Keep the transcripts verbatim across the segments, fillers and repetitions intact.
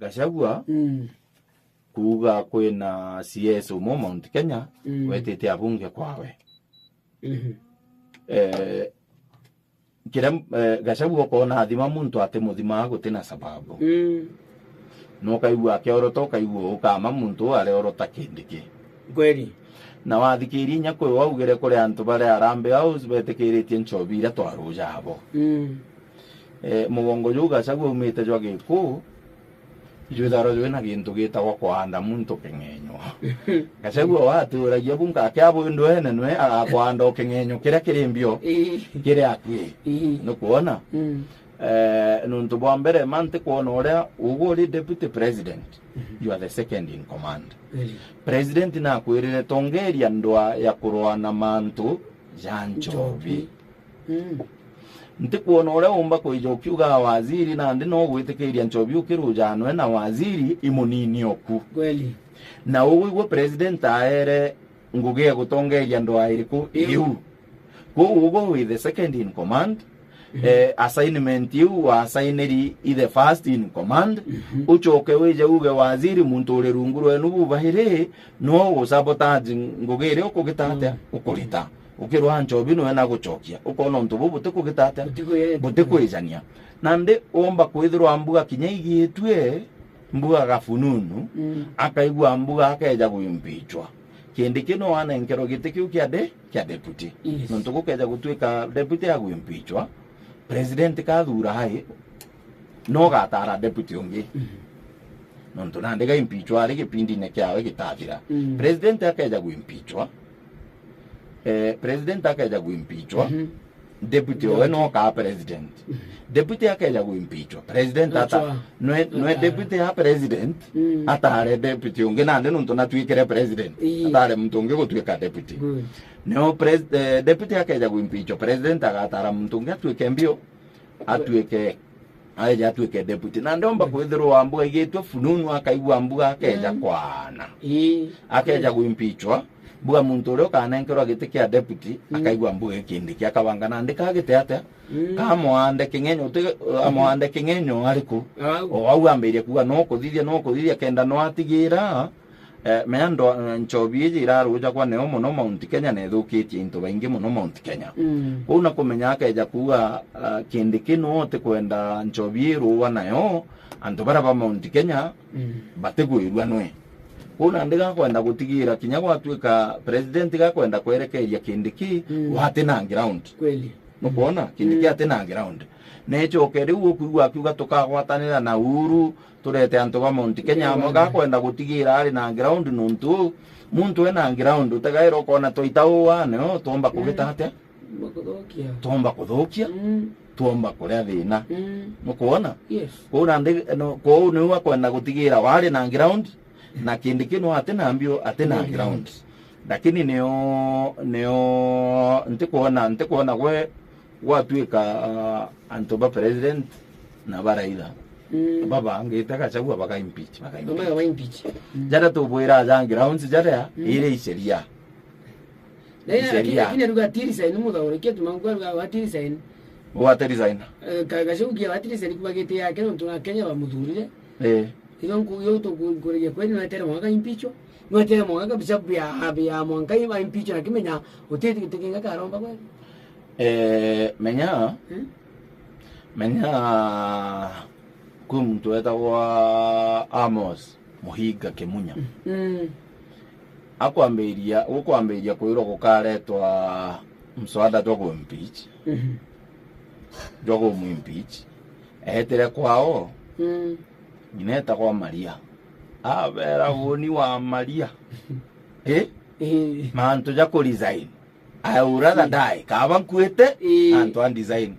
Gachagua Mm. kuuga kwina C S umwe Mount Kenya Mm. wetite abunge kwawe. Mhm. Eh, kiria, eh, Gachagua ukoona athima muntu atimuthimaa guti na sababu. Mm. Nukaigua akiorota, ukaigua ukama muntu uu areorota Kindiki. Kweli. Na wathikiria inya kwi waugire kuri antu baria Harambee House betikiritie nchobi iria twarujaa bo. Mm. Eh, mugongo juu Gachagua aumite jwa Gikuu, jwithagirwa jwina gintu gitagwa kwanda muntu king'enyo. Gachagua watuuragia bu nkake abu ndwene nwe agakwanda o king'enyo kiria kiri mbio, Ii. kiri akui. Ii. Nukwona? Mm. Eh, nuntu bwa mbere, ma ntikwona uria ugu uri deputy president, Mhm. you are the second in command. Really? President nakwirire tongeria ndwa ya kurwa na mantu ja nchobi. Nchobi. Mm. Ntikwona uria umba kwija ukiuga waziri, nandi no gwitikiria nchobi ukirujanwe na waziri imunini oku. Kweli. Na ugwigua president aere ngugi ya gutongeria ndwaa iriku? Iu. Iu. Kwou ugwe wi the second in command. Mhm. Eh, assignment iu wasainiri i the first in command. Mhm. Ucoke wije uge waziri, muntu uri rungu rwenu bubairi, no gusabotage ngugi iria ukugita atia? Mm. Ukurita. Ukirwa nchobi nwe na gucokia. Ukona untu buu butikugita atia? Butikuyejania. Butikwijania. Nandi umba kwithirwa mbuga kinya igitue, mbuga gafununu, Mm. akaigua mbuga akeja gwimpichwa. Kindiki no anenkerwa giti kiu kia de-, kia deputy. Yes. Nontu gukeja gutuika deputy agwimpichwa, president kathura hai, no gatara deputy ungi. Mhm. Nontu nandi gaimpichwa ari gipindine kiawe gitathira. Mm. President akeja gwimpichwa, eh, president akeja gwimpichwa, Mhm. deputy owe no kaa president. Mhm. Deputy akeja gwimpichwa, president ata-, Achwa. nwe, nwe Ata- deputy a president, Mm. atare deputy ungi nandi nontu natwikire president. Ii. Atare muntu ungi gutuika deputy. Good. Nio pres-, eh, deputy akeja gwimpichwa, president agatara muntu ungi atuike mbio, atuike, aeja atuike deputy. Na ndiomba kwithirwa mbuga igitwe fununu, akaigua mbuga akeja Mm. kwana. Ii. Akeja gwimpichwa, mbuga muntu uria ukanenkerwa giti kia deputy, Mm. akaigua mbuga ikindi kia kabanga nandi kagite atia? Mm. Kamwande king'enyo, uti-, amwande king'enyo ariku? Au. O au ambirie kuuga no kuthithia, no kuthithia kenda no atigira, Eh, menya ndo-, eh, nchobi iji irarujagwa neo mono Mount Kenya na ithukitie into baingi mono Mount Kenya. Mm. Kwou na kumenya akeja kuuga, ah, Kindiki no utikwenda nchobi irua nayo, antu baria ba Mount Kenya Mm. batigwirua nwe. Kwou nandi gakwenda gutigira kinya gwatuika president gakwenda kwerekeria Kindiki Mm. wati na ground. Kweli. Nukwona? Kindiki Mm. ati na ground. Na icoke riu ukwigua akiuga tukagwatanira na Uhuru, turete antu ba Mount Kenya amwe, gakwenda gutigira ari na ground, nontu muntu ena ground utegaira ukona twaita uu wane, o, twomba kugita atia? Twomba kuthukia. Twomba kuthukia, Mm. twomba kuria thina. Mm. Nukwona? Yes. Kwou nandi, no, kwou niu akwenda gutigira wari na ground, na Kindiki no ati na mbio, ati na ground. Lakini nio, nio, ntikwona, ntikwona gwe gwatuika, ah, antu ba president na ba Raila, Mm. babangite Gachagua baka impeach, baka impeach. Baka impeach. Mm. Jaria tubwira ja grounds jaria Mm. iri iceria. Na ya, Iceria. Lakini, lakini aruga atiri saini muthaurikia tumangu aruga atiri saini. Wa atiri saini. Eh, ka-, Gachagua kia atiri saini kuba giti yake nontu na Kenya bamuthurire. Eh. Ino nku-, yo tu-, ku-, kuragia kweli, nwetere mwanka impichwa. Nwetere mwanka kabisa bia, bia mwanka ima impichwa na kimenya, utiti giti kinga karomba kweli. Eh, menya, Hmm? menya, kwi muntu wetagwa Amos Muhinga Kimunya. Mm. Akwambiria, gukwambiria kwirwa gukaretwa mswada jwa ku impeach, Mhm. jwa ku impeach, etire kwao, Mm. nyina etagwa Maria. Abera woni wa Maria. Eh? Eh. Mantu ja ku resign. I would rather Mm. die. Kaba nkuite, Eh. antu a design.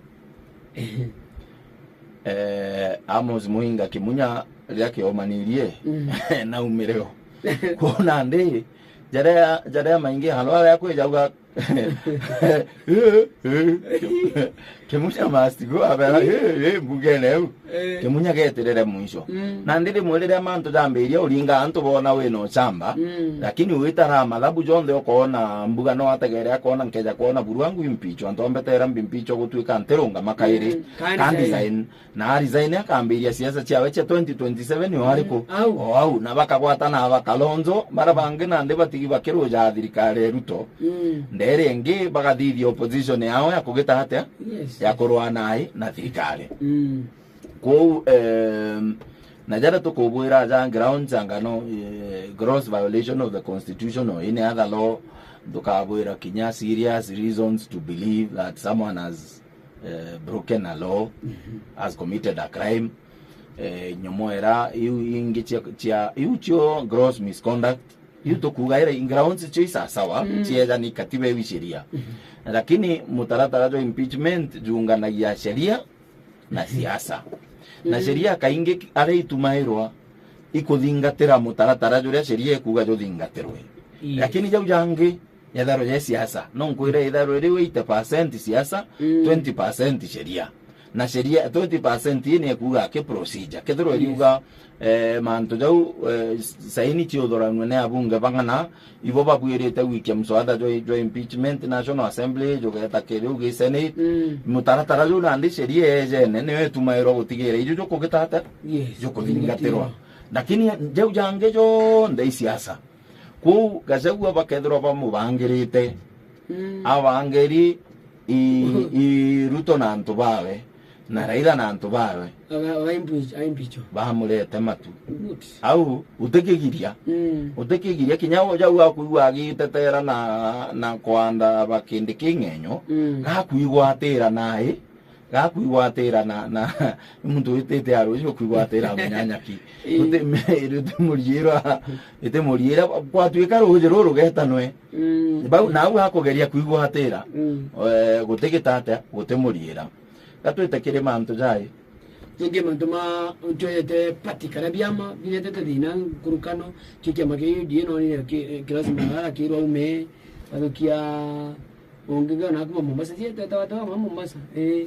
Eh, Amos Muhinga Kimunya, riria kiomanirie, Mm. naumire o. Kwona ndi, jaria, jaria maingi, halo aria kwija uga, Kimunya must go, abera, "Eh, eh, mbungene eu." Eh. Kimunya getirire mwisho. Mm. Na ndi rimwe riria mantu jambiria uringa antu bona wina ucamba, mm, lakini witara mathabu jonthe ukoona mbuga no ategere akoona nkeja kwona buru wangu impichwa, antu ambetera mbimpichwa gutuika ntirungama kairi. Mm. Ka ka design. Design. Na aresign akambiria siasa ciawe cia twenty twenty-seven o ariku? Mm, au. O au, na bakagwatana ba Kalonzo, bara bangi nandi batigi bakiruja thirikari ya Ruto. Mm. Ndere ingi bagathithia opposition yao ya kugita atia? Yes, ya yes. Kurwa nai na thirikari. Mm. Kwou, em, na jaria tukubwira aja grounds anga no, eh, gross violation of the constitution or any other law, ndukabwira kinya serious reasons to believe that someone has eh, broken a law, mhm, has committed a crime. Eh, nyomo era iu ingi cia, cia, iu cio gross misconduct. Iu tukuga era in grounds cio isasawa, mm, ciejani katiba iu sheria. Mhm. Lakini mutaratara jwa impeachment junganagia sheria na siasa. Na, mm, sheria kaingi ki-, aria itumairwa ikuthingatira mutaratara juria sheria ikuga juthingatirwe. Yes. Lakini jau jangi, itharo ja siasa. No nkwire itharo riu eighty percent siasa, mm, twenty percent sheria. Na sheria, twenty percent ii ni ikuuga ki procedure. Kethirwa, yes, iriuga, eh, mantu jau, eh, saini ciuthuranue ni abunge bang'ana, ibo babwirite gwikia mswada jwa, jwa impeachment, National Assembly, jugeta kiriu gi Senate. Mm. Mutaratara juu nandi sheria ejene niyo itumairwa gutigira iju jukugita atia? Yes, jukuthingatirwa. Lakini jau jangi jonthe i siasa. Kwou Gachagua bakethirwa bamubangirite, mm, abangiri i, i Ruto na antu bawe, na Raila na antu bawe. Aga-, aga impeach-, a impeachwa. Bamurete matu. Good. Au, utikigiria. Mm. Utikigiria, kinya jau akwigua agitetera na, na kwanda ba kindi king'enyo, mm, gakwigwatira nai, gakwigwatira na, na, muntu witite a ruuji ukwigwatira munyanyaki. Ii. Uti me-, uti muriira, uti muriira, gwatuika ruuji ruru rugetanwe. Mm. Bau, nau akugeria kwigwatira. Mm. Eh, gutigita atia, guti muriira. Gatwite kiri mantu jai. Ningi mantu ma twejete party kana biama biretete thina nkurukano, ki kiama kia U D A no ni ki-, kirasi Malala kirwa ume, athukia Ungi ngona kuma Mombasa, si etete watu wa Mombasa. Eh,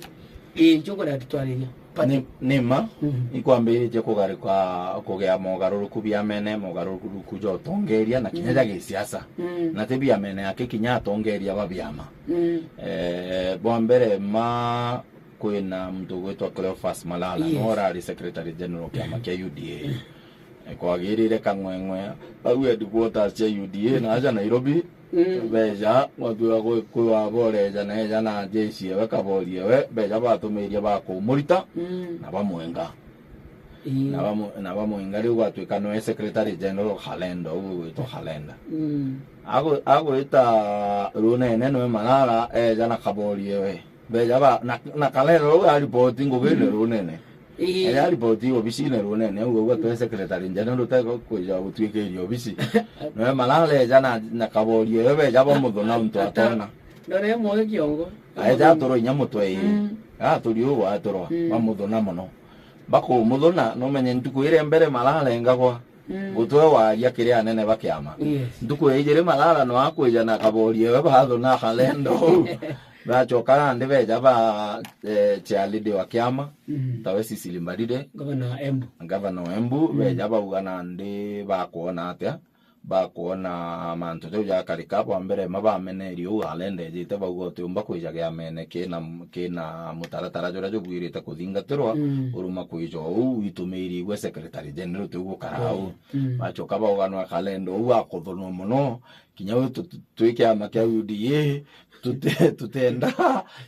eh, icio ngwenda tutwariria. Ni, ni ma, mhm, ikwambiritie kugarika, kugia mogaruruku biamene, mogaruruku ja utongeria na kinya, mhm, ja gisiasa. Mm. Na ti biamene aki kinya atongeria ba biama. Mm. Eh, bwa mbere ma kwina muntu ugwitwa Cleophas Malala, yes, no urari Secretary General kiama kia U D A. Eh, kwagirire kang'weng'we, au headquarters cia U D A na aja Nairobi, mm, beja, gwatuika kwi, kwi wabo ureja na eja na jeshi ewe kabori ewe, beja batumiria bakumurita, mm, na bamwenga. Ii. Na bamu-, na bamwenga riu gwatuika niwe Secretary General Khalenda, uu gwitwa Khalenda. Mm. Agu-, agwita runene niwe Malala, eja na kabori ewe. Beja ba, na, na Kalero uu aripoti ngugine, mm, runene. Ii. Eja aripoti obisine runene, uu ugwe twe secretary general te kwija gutwikiria obisi. Noe Malala eja na, na kabori ewe beja bamuthuna untu atona. Ndore mwoge kiongo. Aeja aturwa inya mutwe ii. Mm. Aturi uu aturwa, mm, bamuthuna mono. Bakumuthuna, numenye ntuku iria mbere Malala engagwa. Mm. Gutwe waria kiri anene ba kiama. Yes. Ntuku ya ijiri Malala no akwija na kabori ewe bathu na Khalenda uu. Bachoka nandi beja ba, eh, chairlady wa kiama, mm, tawe Cecily Mbarire. Gavana wa Embu. Gavana wa Embu, mm, beja bauga nandi bakwona atia, bakwona mantu jau jakarika, bwa mbere ma bamenerie uu Khalenda ejite bauga utiumba kwija kiamene kina, kina mutaratara juria jubwirite kuthingatirwa, mm, uruma kwija uu, witumiri igwe secretary general tiu gukara uu. Mm. Bachoka bauganwa Khalenda uu akuthunwa mono, kinya wi tu-, tu-, twi kiama kia U D A, tute-, tutenda,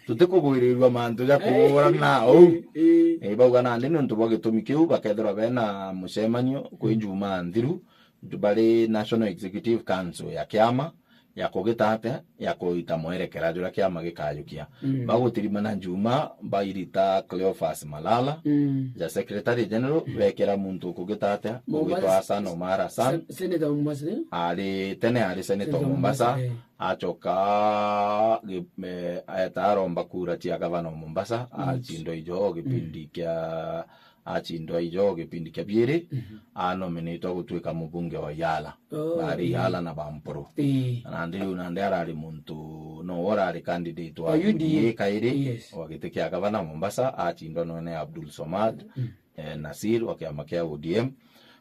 tutikugwirirua mantu ja kuburana uu. Ii. Eh, bauga nandi niuntu bwa gitumi kiu, bakethirwa bena mucemanio kwi, mm, Jumaa nthiru, bari National Executive Council ya kiama, ya kugita atia, ya kuita mwerekera juria kiama gikajukia. Mm. Bagutirimana Juma, bairita Cleophas Malala, mm, ja Secretary General, mm, bekira muntu ukugita atia, Mombasa. Ugwitwa Hassan Omar Hassan. Sen-, Senator wa Mombasa, eh? Ari, tene ari Senator wa Mombasa, eh. Acoka, gi-, eh, eta aromba kura cia gavana wa Mombasa, mm, acindwa ijo gipindi, mm, kia Acindwa ijo gipindi kia biiri, Mhm. anominitwa gutuika mubunge wa Yala. Oh, Bari ii. Yala na Bampuru. Ii. Na nandi riu nandi arari muntu, no urari candidate wa Wa U D A. U D A kairi, Yes. wa giti kia gavana Mombasa, acindwa nwene Abdul Somad, Mm. eh, Nasir wa kiama kia O D M.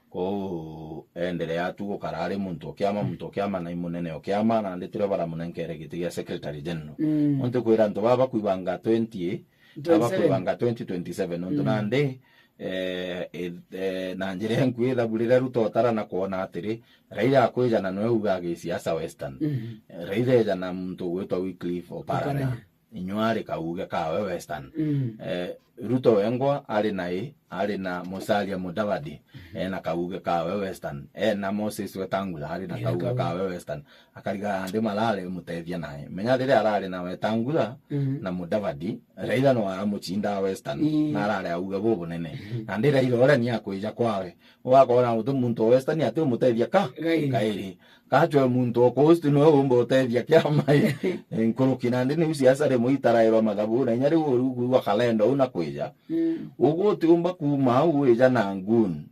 Kou endelea tu gukara ari muntu o kiama, Mm. muntu o kiama na i munene o kiama, nandi turia baramunenkere giti gia secretary general. Mm. Nontu kwira antu baba bakwibanga twenty, Twenty-seven. Abakwibanga twenty twenty-seven, nontu Mm. nandi, eh, eh, eh, na njira enkui ithabu riria Ruto otara na kwona atiri, Raila akwija na nwe uga agisiasa Western. Mhm. Eh, Raila eja na muntu ugwitwa Wycliffe Oparanya. Oparanya. Inywe ari kauge kawe Western. Mm. Eh, Ruto wengwa ari na i, ari na Musalia Mudavadi, Mhm. ena kauge kawe Western. Ena Moses Wetangula ari na Ena kauge kauge. kawe Western. Akariga andi Malala imutethia nae. Menya riria arari na Wetangula Mhm. na Mudavadi, Raila no aramucindaa Western, Ii. na arari auge bubunene. Mhm. Nandi Raila uria ni akwija kwawe. Ugakora uti muntu o Western ati umutethia ka? Kairi. Kairi. Kachwe muntu o Coast niwe umba utethia kiama i. Nkuruki nandi niu siasa rimwe itarairwa mathabu, na inya riu uri kwigua kalenda una kwija. Mm. Ugu utiumba kuuma au wija na ngun.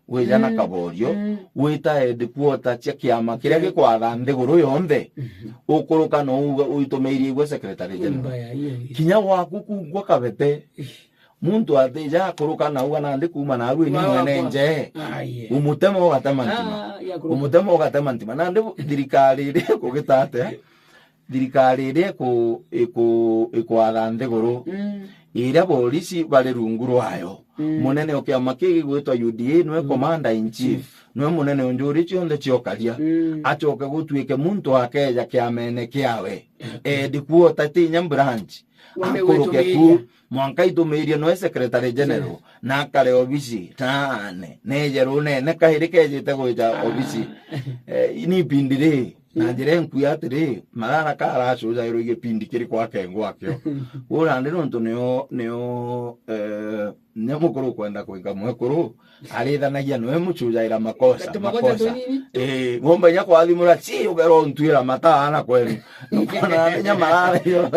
Wija na Mm, kaborio, mm. wita headquarter cia kiama kiria Yeah. gikwatha nthiguru yonthe, Mhm. ukuruka no uga uitumeirie igwe secretary general. Mbaya, iyo, iyo. Kinya waku kungwa kabete, Ish. muntu atija akuruka na uga nandi kuuma naru ni Wa mwene wakwa. nje. Ah, yeah. Umutema ugatema ntima. Ah, ya kuruka. Umutema ugatema ntima. Nandi bu-, thirikari iri kugita atia? Thirikari iria iku-, iku-, ikwatha nthiguru, Mm. iria borisi bari rungu rwayo. Mm. Munene o kiama kii gigwitwa U D A nwe Mm. commander in chief, Chief. nwe munene o njuri cionthe cia ukaria. Mm. Acoke gutuike muntu akeja kiamene kiawe. Headquarter ti inya branch. Wone Akuruke gwitumiria. ku, mwanka itumirie nwe secretary general, Yes. na akare obisi, taane, neje runene kairi kejite gwita Ah. obisi. Eh, ni ipindi ri, Na njira enkui atiri, Malala ka aracujairwa igipindi kiriku akengwa akio. Uu nandi nontu nio, nio, eh, nio mukuru ukwenda kwinga mwekuru, arithanagia nwe mucujaira makosa, Tumakosa makosa. tunini. Eh, ngomba inya kwathimura, ci ugero ntwira mataa na kwenu. Nukona inya Malala ijo,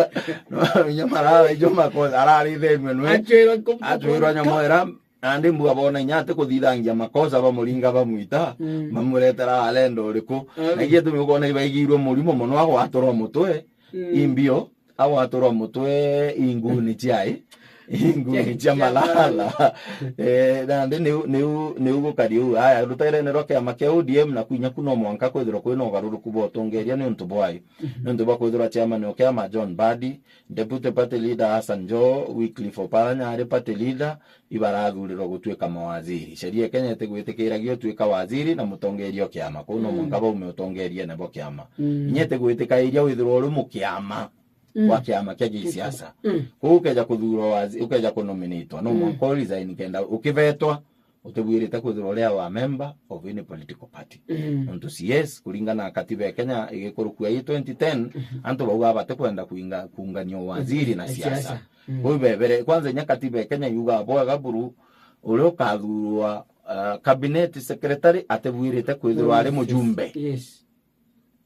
inya Malala ijo makosa, ararithenue nwe. Acwirwa ku-, Acwirwa ku-, nyamoera, Nandi mbu abona inya ati kuthithangia makosa, bamuringa bamwita, Mm. bamuretera alenda uriku. Mm. Na igia tumi ukona ibaigirwe murimo mono agwaturwa mutwe, Mm. imbio, agwaturwa mutwe inguni ciai, inguni Cia, cia cia Malala. Malala. Eh, nandi niu, niu, niu gukari uu. Aya, ruterene rwa kiama kia O D M na kwinya ku no mwanka kwithirwa kwina ugaruruku bwa utongeria niuntu bwai. Mhm. Niuntu bwa kwithirwa chairman o kiama John Mbadi, Deputy Party Leader Hassan Joho, Wycliffe Oparanya ari Party Leader, ibarathurirwa gutuika mawaziri. Sheria ya Kenya itigwitikiragia utuika waziri na mutongeria o kiama. Kuu no Mm. mwanka baume utongeriene bwa kiama. Mm. Inya itigwitikairia withirwa uri mukiama Mm. wa kiama kia gisiasa. Mm. Kuu ukeja kuthurwa wazi-, ukeja kunominatwa, no Mm. mwanka u resign kenda ukivetwa, utibwirite kwithirwa uri a member of any political party. Mm. Nontu C S, kuringana na katiba ya Kenya igikurukua ii twenty ten, Mhm. antu bau batikwenda kuinga-, kuungania waziri na Na siasa. siasa. Mm. Kwou bebere, kwanza inya katiba ya Kenya yugaga bwega buru, uria ukathurwa, uh, cabinet secretary atibwirite kwithirwa ari Yes, yes, mujumbe. yes.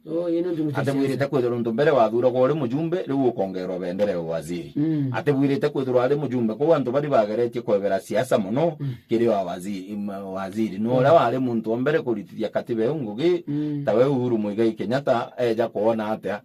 Oh, ye nontu mutesia Atibwirite kwithirwa nontu mbere wathuragwa uri mujumbe, riu ukongerwa bendera ya waziri. Mm. Atibwirite kwithirwa ari mujumbe, kwou antu bari bageretie kwebera siasa mono Mm. kiri wa waziri, im-, waziri. No Mm. uria wari muntu wa mbere kuritithia katiba iu ngugi, Mm. tawe Uhuru Muigai Kenyatta, eja kwona atia,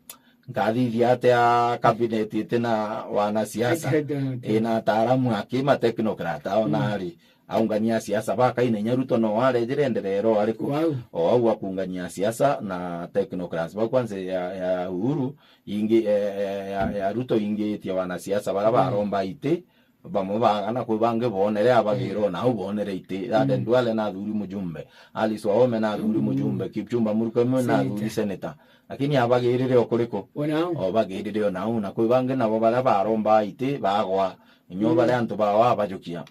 nkathithia atia cabinet iti na wanasiasa, Ati, ati, ati. ina ataaramu aki ma technocrat, aona Mm. ari, aungania siasa bakaina inya Ruto no arejire nderero ariku. Wow. O au akungania siasa na technocrats. Bau kwanza ya, ya Uhuru, ingi, eh, eh, ya, ya Ruto ingiitie wanasiasa bara Mm. baromba iti, bamwe bagana kwi bangi bonere abagirwo Mm. nau bonere iti. Aden Mm. Duale na athuri mujumbe. Alice Wahome na athuri Mm. mujumbe. Kipchumba Murkomen na Senator. athuri senator. Lakini abagirire o kuriku? O nau. O bagirire o nau. Na kwi bangi nabo bara baromba iti bagwa. Inyo Mm. bare antu bao abajukia.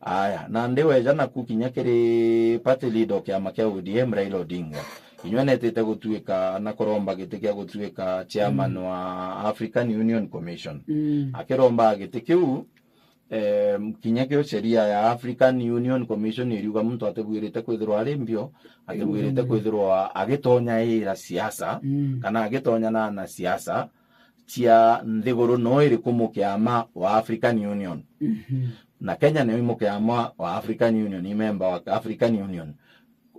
Aya, nandi weja naku kinya kiri party leader o kiama kia O D M, Raila Odinga. Kinywe netite gutuika na kuromba giti kia gutuika chairman Mm. wa African Union Commission. Mm. Akiromba giti kiu, em, kinya kio sheria ya African Union Commission iriuga muntu atibwirite kwithirwa ari mbio, atibwirite Mm. kwithirwa agitonya ira siasa, Mm. kana agitonya na, na siasa cia nthiguru no iriku mukiama wa African Union. Mhm. Na Kenya nio i mukiama wa African Union, i member wa African Union.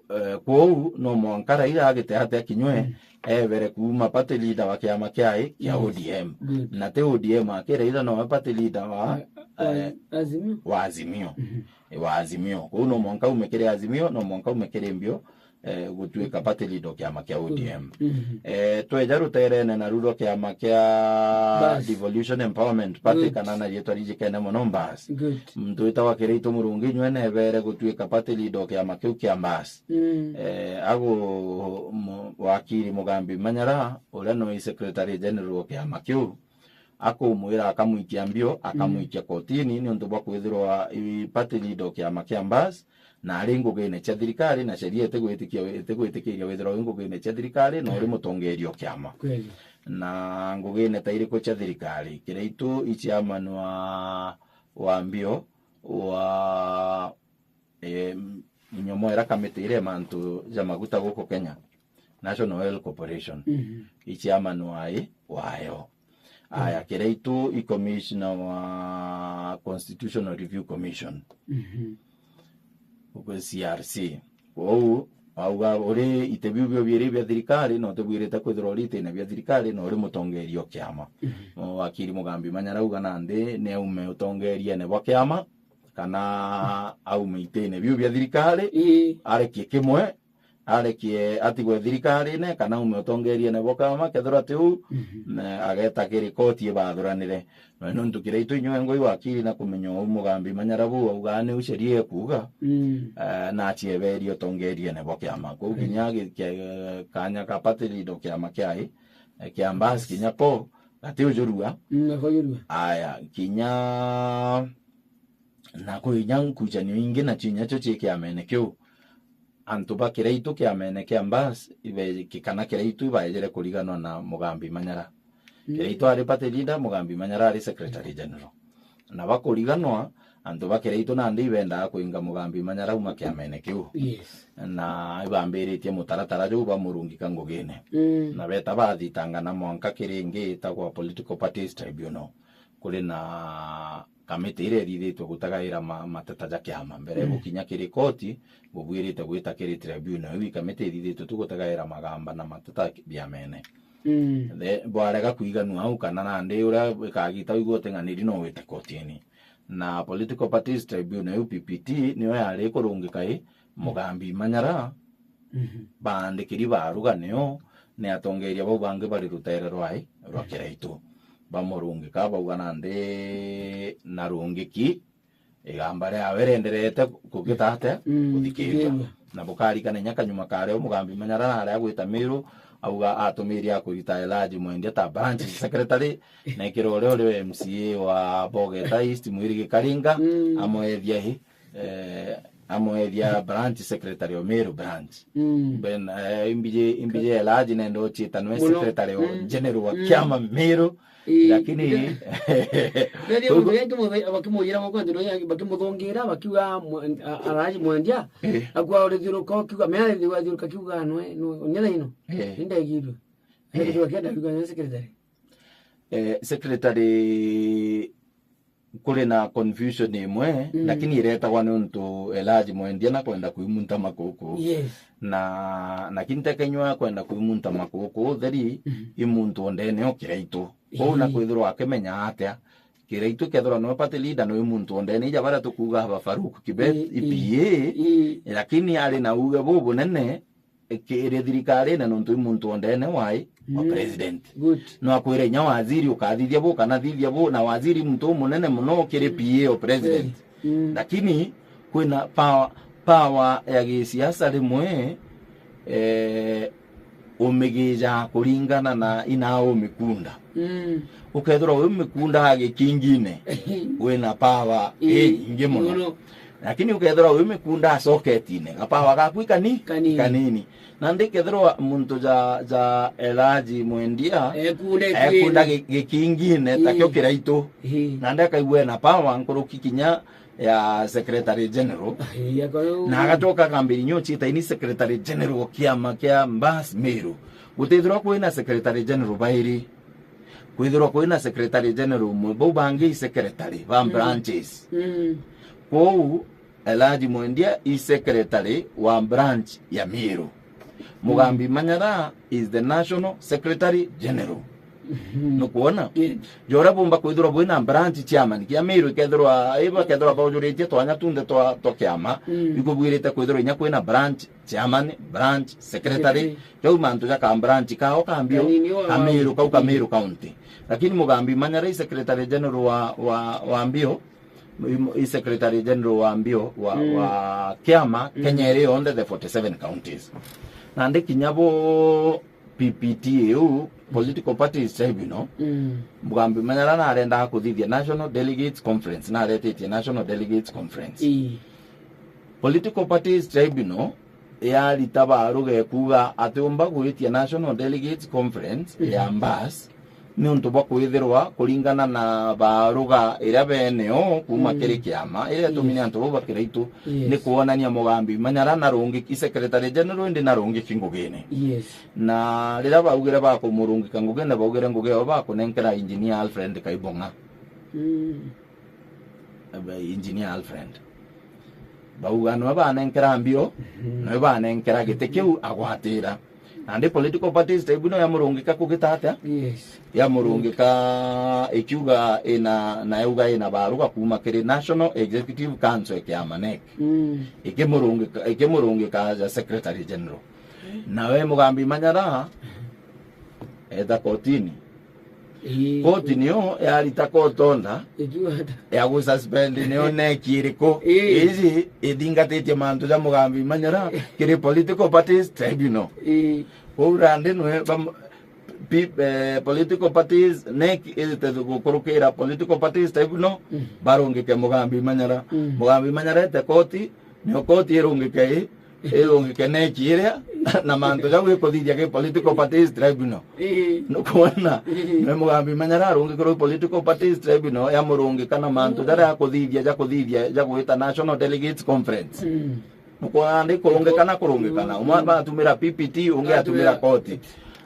Eh, kwou no mwanka Raila agite atia kinywe, mm, ebere kuuma party leader wa kiama kiai kia, mm, O D M. Good. Na ti O D M aki, Raila nowe party leader wa, wa, eh, Azimio. Wa Azimio. Mhm. Wa Azimio. Kwou no mwanka ume kiri Azimio, no mwanka ume kiri Mbio, eh, gutuika party leader o kiama kia O D M. Mhm. Eh, tweja ruterene naru rwa kiama kia, bas, Devolution Empowerment Party, good, kana na rietwa rijikene mono, Mbas. Good. Muntu witagwa Kiraitu Murungi inywe nebere gutuika party leader o kiama kiu kia Mbas. Mm. Eh, agu mu-, wakiri Mugambi Manyara, uria nui secretary general o kiama kiu, akumwira akamwikia Mbio, akamwikia, mm, kotini niuntu bwa kwithirwa i party leader o kiama kia Mbas, na ari ngugine cia thirikari, na sheria itigwitikia-, itigwitikiria withirwa wi ngugine cia thirikari, na uri, mm, mutongeria o kiama. Kweli. Na ngugine ta iriku cia thirikari? Kiraitu i chairman wa, wa Mbio, wa, eh, nyomo ira kamiti iria mantu ja maguta guku Kenya, National Oil Corporation. Mhm. I chairman wai, wayo. Aya, mm, Kiraitu i commissioner wa Constitutional Review Commission. Mhm. Uku C R C. Kwou, auga uri ite biu bio biiri bia thirikari, na utibwirite kwithirwa uri itine bia thirikari, na uri mutongeria o kiama. Mhm. Wakiri Mugambi Manyara auga nandi ni aume utongeriene bwa kiama, kana aume itine biu bia thirikari, ii, arekie kimwe, arekie atigwe thirikarine, kana aume utongeriene bwa kiama, kethirwa ti uu, mhm, na ageta kiri koti ibathuranire. Na nontu Kiraitu inywe ngui wakiri na kumenya uu Mugambi Manyara buu augaa niu sheria ikuuga, mm, eh, na acieberie utongeriene bwa kiama. Kwou, mm, kinya gi-, kia-, kanya ka party leader o kiama kiai, eh, kia Mbas, bas, kinya ko, gati ujurua. Mm, gati ujurua. Aya, kinya na kwi inya nkucanio ingi nacio inya cio cii kiamene kiu. Antu ba Kiraitu kiamene kia Mbas, ibe-, ki-, kana Kiraitu ibaejere kuriganwa na Mugambi Manyara. Mm. Kiraitu ari party leader, Mugambi Manyara ari secretary general. Na bakuriganwa, antu ba Kiraitu nandi ibendaga kuinga Mugambi Manyara auma kiamene kiu. Yes. Na ibambiritie mutaratara juu bamurungika ngugine. Mm. Na beta bathitanga na mwanka kiri ingi itagwa Political Parties Tribunal. Kuri na kamiti iria ithithitwe gutegaira ma-, mateta ja kiama. Mbere, mm, bukinya kiri koti, bubwirite gwita kiri tribunal. Iu i kamiti ithithitwe tu gutegaira magamba na mateta biamene. Mm. The-, bwarega kwiganua au kana nandi uria ikagita wigua uting'aniri no wite kotini. Na Political Parties Tribunal, iu P P T, niyo yari ikurungika i, mm, Mugambi Manyara, mhm, baandikiri baruga nio ni atongeria bau bangi bari rutere rwai rwa Kiraitu. Bamurungika bauga nandi na rungiki igamba riawe rienderete kugita atia? Mm, kuthikirua. Kuthikirua. Na bukarikana inya kanyuma kario Mugambi Manyara naria agwita Miru, auga atumiria akurita Elijah Mwendia ta branch secretary, na ikiro uria uri M C A wa Bogeta East, Mwirigi Karinga, mm, amwethia hi, eh, amwethia branch secretary o Meru branch. Mm. Ben, eh, imbiji, imbiji Elijah nende uchitanwe, muno, secretary o, mm, general wa, mm, kiama Meru. Ii. Lakini ndio, ndio, koguo, ndio, ndio, bakimujira moko ndio, bakimuthongira, bakiuga mwe-, a-, araji mwendia, ii, akwa urithiuruka, ukiuga, mea arithiuruka, akiuga, "Nwe, nwe, nyena ino." Ii. Nindegirwe. Ii. Ndio kienda kiuga, "Nwe secretary." Eh, secretary, kuri na confusion imwe, mm, lakini iretagwa ni untu Elijah Mwendia na kwenda kwimunta makuku. Yes. Na, na kintekenywa kwenda kwimunta makuku, utheri, mm, i muntu o ndene o Kiraitu. Kou na, ii, kwithirwa akimenya atia? Kiraitu kethirwa niwe party leader, niwe muntu o ndene, ija baria tukuuga aba Farouk Kibet, ii, i, ii, P A, ii, lakini ari na uuge bubunene, kiri thirikarine nontu i muntu o ndene wai wa, mm, president. Good. No akwire inya waziri ukathithia bu kana thithia bu, na waziri muntu umunene muno kiri, mm, P A o president. Kweli. Mm. Lakini kwina power, power ya gisiasa rimwe, eh, umigija kuringana na ina umikunda. Mm. Ukethirwa wi mikunda ya gikingine, wina power, ii, inyingi muno. Muno. Lakini ukethirwa wi mikunda ya soketine, ga power gaku i kani-, kanini, kanini. Nandi kethirwa muntu ja, ja Elijah Mwendia, ekunda, ekunda gi-, gikingine, takio, ii, Kiraitu. Ii. Nandi akaigua ena power nkuruki kinya ya Secretary General. Ai, yako yo. Na agacoka akambiriria nyo chita ini Secretary General kiama kia Mbas Meru. Gutithirwa kwina Secretary General bairi. Kwithirwa kwina Secretary General umwe. Bau bangi i secretary ba, mm, branches. Mm. Kwou, Elijah Mwendia is secretary wa branch ya Meru. Mugambi Manyara is the national secretary general. Nukwona? Yes. Joria bumba kwithirwa bwina branch chairman kia Meru, ikethirwa, ibo ikethirwa bojuritie twanya tunthe twa, twa kiama, mm, ikubwirite kwithirwa inya kwina branch chairman, branch secretary. Secretary. Jau mantu ja ka branch kao ka mbio, kanini o ka Meru, kau ka Meru County. Lakini Mugambi Manyara i secretary general wa, wa, wa mbio, i secretary general wa mbio wa, mm, wa kiama, mm, Kenya iri yonthe, the forty-seven counties. Nandi kinya bo P P T iu, Political Parties Tribunal, mm, Mugambi Manyara narendaga kuthithia National Delegates Conference, naretitie National Delegates Conference. Ii. Political Parties Tribunal yarita baruga ikuuga atiumba gwitia National Delegates Conference, mhm, ya Mbas, niuntu bwa kwithirwa kuringana na baruga iria bene o kuuma, mm, kiri kiama, iria itumire, yes, antu bau bakiraitu, yes, ni kwonania Mugambi Manyara narungiki, i secretary general indi narungiki ngugine. Yes. Na riria baugire bakumurungika ngugine, baugire ngugi yao bakunenkera Engineer Alfred Kaibong'a. Mm. Engineer Alfred. Bauga nwe banenkera mbio, mhm, nwe banenkera giti kiu agwatira. Nandi Political Parties Tribunal yamurungika kugita atia? Yes. Yamurungika ikiuga ina, na yauga ina baruga kuuma kiri National Executive Council ya kiama NEC. Mm. Ikimurungika, ikimurungika as a Secretary General. Nawe Mugambi Manyara, eta kotini. Ii. Koti niyo yarita court order ya gususpend niyo NEC iriku. Ii. Iji ithingatitie mantu ja Mugambi Manyara kiri Political Parties Tribunal. Ii. Kwou randi nwe bam-, pi-, eh, political parties, NEC ijite gukurukira Political Parties Tribunal, mm, barungike Mugambi Manyara. Mm. Mugambi Manyara ete koti, niyo koti irungike i, irungike NEC iria, na mantu jau ikuthithia ki Political Parties Tribunal. Ii. Nukwona? Ii. Me Mugambi Manyara arungikirwe Political Parties Tribunal, yamurungika na mantu, mm, jaria akuthithia, ja kuthithia, ja gwita National Delegates Conference. Mm. Nukwona ndi kurungikana, kurungikana. Umwe, mm, batumira P P T, ungi atumira koti.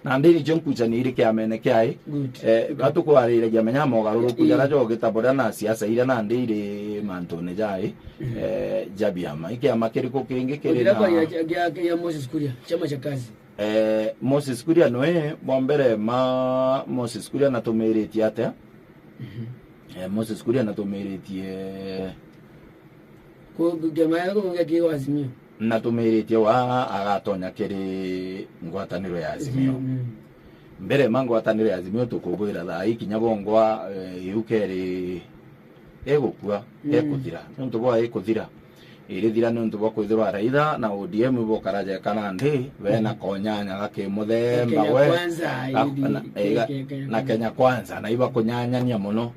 Na ndi nicio nkucania iri kiamene kiai. Good. Eh, batukwariragia menya mogaruruku, ii, jaria jogita boria na siasa iria nandi iri mantune jai, mm, eh, ja biama. I kiama kiriku kingi kiri na ya, ya, ya Moses Kuria, chama cha kazi? Eh, Moses Kuria nwe, bwa mbere ma Moses Kuria natumiritie atia? Mhm. Eh, Moses Kuria natumiritie Ku-, ku-, kiama gia kurugia ki wa Azimio? Natumiritie wa agatonya kiri ngwataniro ya Azimio. Mm, mm. Mbere ma ngwataniro ya Azimio tukubwira thaa ii kinya bongwa, eh, iu keri igukua, mm, ekuthira. Niuntu bwa ikuthira, irithira niuntu bwa kwithirwa Raila na O D M ibokaraja kana ndi, bena, mm, konyanya ga kimuthemba. Kenya we, Kwanza, ga-, iri-, na, ke-, iga-, ke-, ke-, na Kenya Kwanza, na ibakunyanyania mono.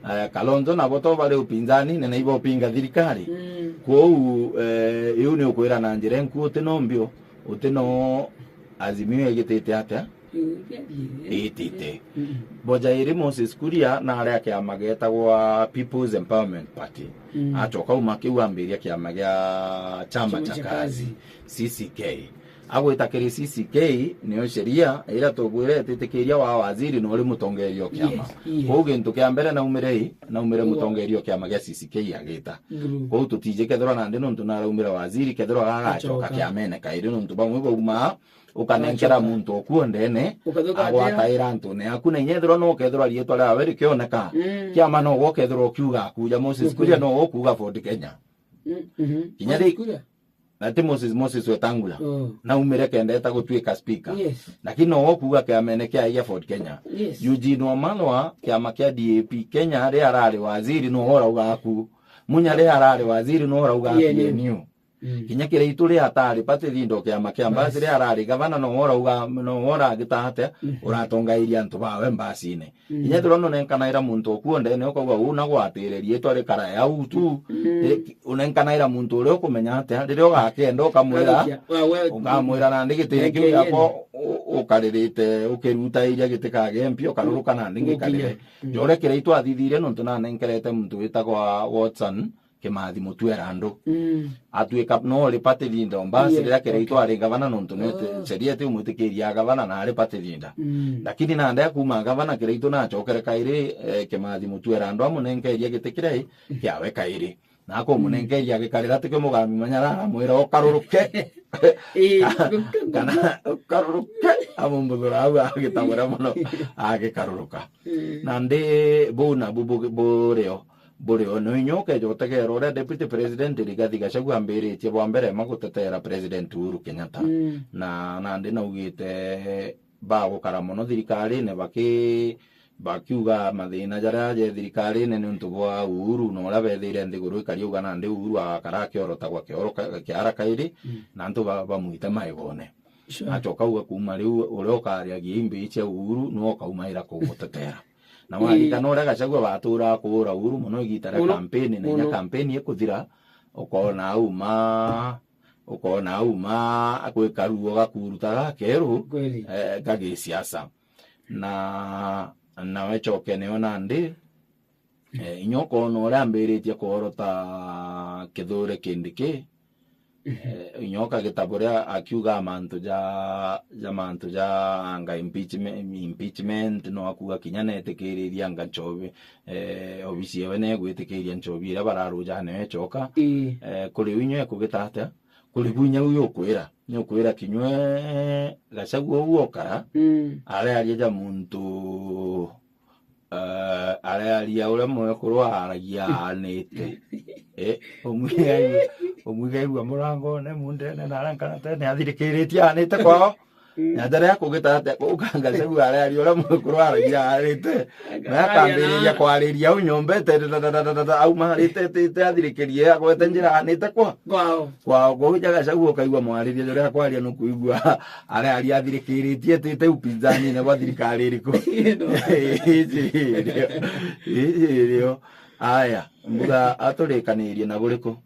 Eh, Kalonzo nabo to bari upinzani, na naiba upinga thirikari. Mm. Kwou, eh, iu ni ukwira na njira enku uti no mbio, uti no Azimio igitite atia? Iu, iu, iu. Itite. Mm. Boja iri Moses Kuria na aria kiama getagwa People's Empowerment Party. Mm. Acoka uma kiu ambiria kiama gia Chama cha Kazi, C C K. Agwita kiri C C K, niyo sheria iria tugwire ititikiria wa waziri na uri mutongeria o kiama. Yes, yes. Kwou gintu kia mbere naumire i, naumire mutongeria o kiama gia C C K agita. Kwou tutiji kethirwa nandi nontu naraumire waziri, kethirwa gagacoka kiamene kairi nontu bamwe baumaa ukanenkera muntu okuo ndene, agwataira antune yaku, na inya ethirwa no kethirwa riitwa riawe rikioneka, mm, kiama no gwo kethirwa ukiuga akuja Moses Kuria no gwo kuuga Ford Kenya. Mm, mhm. Kinya ri- Moses Kuria? Na ti Moses, Moses Wetangula. Oh. Naumire kenda eta gutuika speaker. Yes. Lakini no ukuuga kiamene kia, kia Ford Kenya. Yes. Eugene Wamalwa, kiama kia D A P Kenya, ri arari waziri, no urauga aku. Munya ri arari waziri, no urauga P N U. P N U. Mm. Kinya Kiraitu ri atari party leader o kiama kia Mbasi, ri arari gavana, no urauga, no uragita atia, mm, uratongairia antu bawe Mbasine. Mm. Kinya ethirwa nunenkanaira muntu okuo ndene, ukauga, "Uu na gwatire riitwa rikara ya uu tu." Mm. Eh, unenkanaira muntu uria ukumenya atia, riria ugakenda ukamwira, ukamwira, "Nandi gitiri kiu giakwa u-, ukaririte, ukirutairia giti kage mpio, ukaruruka nandi ngikarire." Mm. Joria Kiraitu athithirie nontu nanenkerete muntu witagwa Watson Kimathi Mutue Randu. Mm. Atuika no uri party leader o Mbasi, yes, riria Kiraitu ari gavana nontu nete, oh, sheria iti umwitikiria gavana na ari party leader. Mm. Lakini nandi akuma gavana Kiraitu nachokere kairi, eh, Kimathi Mutue Randu amunenkeria giti kiria, mm, kiawe kairi. Na akũmũnenkeria agĩkarĩra, tikio mũgambi manyara aramwĩra, "Ũkarũrũke." Ĩĩ, kana, "Ũkarũrũke." Amũmbuthũra au agĩtabũra mũno, agĩkarũrũka. Mm. Nandi buu nabu bu-, burio, burio. No inya ũkeja ũtegeera ũrĩa Deputy President Rigathi Gachagua ambĩrĩtie bwa mbere ma gũteteera President Uhuru Kenyatta. Mm. Na nandi naugĩte bagũkara mono thirikarine baki-, bakiuga mathina jaria je thirikarine niuntu bwa Uhuru na uria bethire nthiguru ikariuga nandi Uhuru agakara akiorotagwa kioro ka-, kiara kairi, mm, na antu ba-, bamwite maigone. Sure. Acoka auga kuuma riu uria ukariagia imbi cia Uhuru niwe ukaumaira kumutetera. Na, ii, waririkana uria Gachagua baturaga kuura Uhuru mono igita ria, mono, kampeni, na inya, mono, kampeni ikuthira, ukona auma, ukona auma gwika ruo gakuruta gakeru, kweli, eh, ga gisiasa. Na, nawe coke nio nandi, eh, inya ukona uria ambiritie kuorota Kithure Kindiki, eh, inya ukagita buria akiuga mantu ja, ja mantu ja anga impeachment, impeachment, no akuga kinya netikiririe anga Nchobi, eh, obisi yewe negwitikiria Nchobi iria bararuja nayo ecoka. Ii. Eh, kuri u inya ekugita atia? Kuri bu inya u yukwira, nukwira kinywe Gachagua u okara, mm, arearia ja muntu, eh, arearia uria mwekuru aragia aanite. Eh, umwigaigua, umwigaigua murangone mundene na arankana tene athirikiritie aanite kwao. Mm. Na njara ya kugita atia, kuganga Gachagua arearia uria mwekuru aragia aanite. Na akambiriria kwariria au nyomba ete, da, da, auma arite, ete, ete, athirikirie, agwete njira aanite kwa? Kwao. Kwao. Kwou ja Gachagua ukaigua mwaririe juria akwaria nukuigua arearia athirikiritie, etite upinzani-ine bwa thirikari iriku? Ino. Iji irio. Iji irio. Aya, mbuga aturikanirie na buriku?